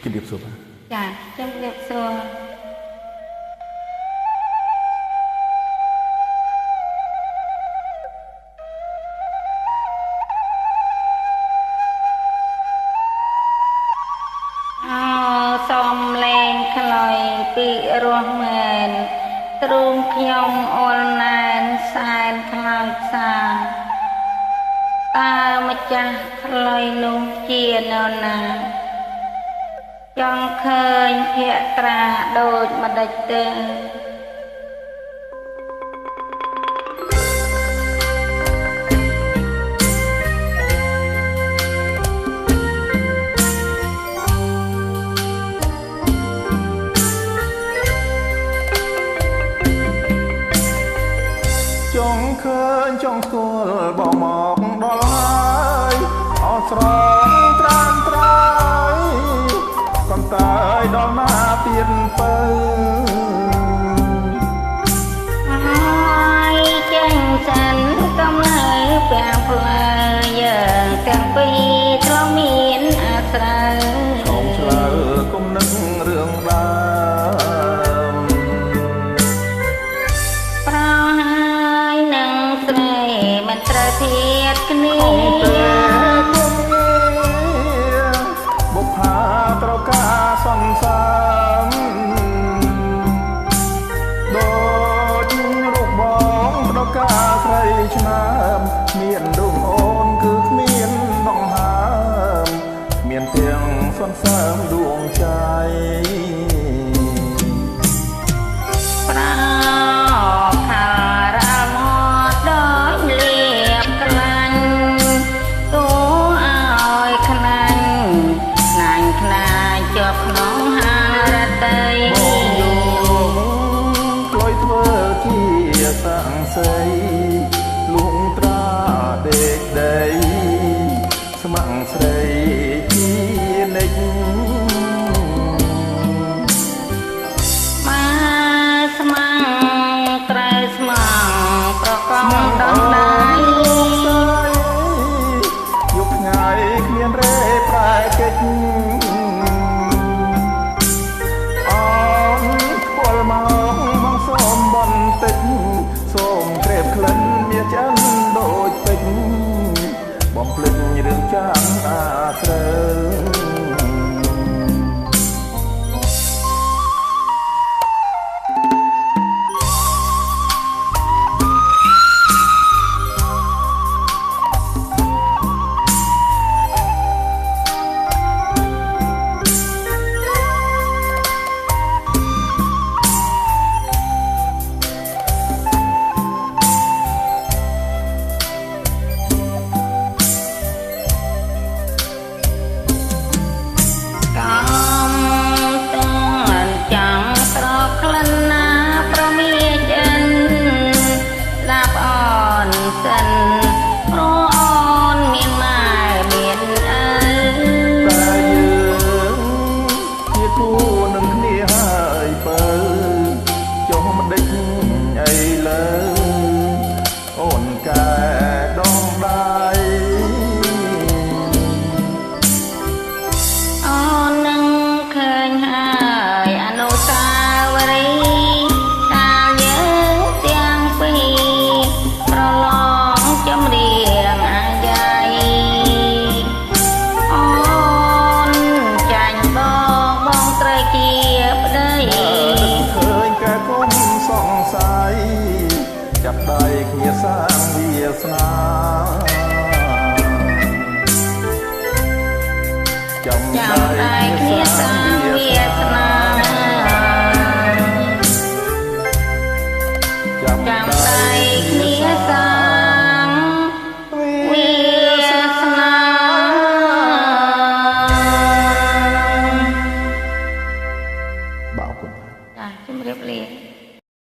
ជំរាបសួរបាទ ចាជំរាបសួរអោសំលេងខ្លុយពីរស់មែនទ្រូងខ្ញុំអល់ណែនសែនខ្លោចសាតើម្ចាស់ខ្លុយនោះជានរណាចង់ឃើញភក្ត្រាដូចម្ដេចទេចង់ឃើញចង់ស្គាល់បងមកដល់ហើយអត់ស្រងត្រានត្រៃកំតើដល់ណាទៀតពៅហើយចេញសិនកំនៅពាំងផ្លូវយើងទាំងពីរធ្លាប់មានអាស្រូវ ឆោមឆ្លើគុំនឹករឿងដើម ប្រហើយនឹងស្រីមិនត្រូវធៀបគ្នា ខំទេគុំងារបុផាត្រូវការសន្សាមដូចរូបបងត្រូវការស្រីឆ្នើមមានដួងអូនគឺគ្មានដង្ហើមមានទាំងសន្សើមដួងใจ ប្រខារ៉ាមកដូចលៀបក្លាញ់គួឲ្យខ្លាញ់ខ្លាញ់ខ្លាចជាប់ក្នុងហារតី បងយកក្លុយធ្វើជាសាំងសីលួងត្រាដេកដីស្ម័គ្រស្រីជានិច្ច មកស្ម័គ្រត្រូវស្មងប្រកងដណ្ដៃ ស្រីយប់ថ្ងៃគ្មានរេប្រែកិច្ចអូនពលមកបងសូមបន្តិចសូមក្រេបក្លិនមាឆ្អិនដូចពេជ្របំភ្លេចរឿងចាំងអាស្រូវ កំតានចាំងស្រកក្លិនណាប្រមាឆ្អិនស្ដាប់អូនសិនព្រោះអូនមានម៉ែមានឪ តែយើងជាគូនឹងគ្នាហើយបើចុះមិនដេចអីលើអូនកែដងដៃ អូននឹងឃើញហើយអនុស្សាវរីយ៍កាលយើងទាំងពីរប្រឡងចម្រៀងអាយ៉ៃអូនចាញ់បងបងត្រូវជាប្តី បើនឹកឃើញកែគុំសង្ស័យចាប់ដៃគ្នាសាងវាសនាចាំ ចាំ ដៃ ដៃ គ្នា គ្នា សាង សា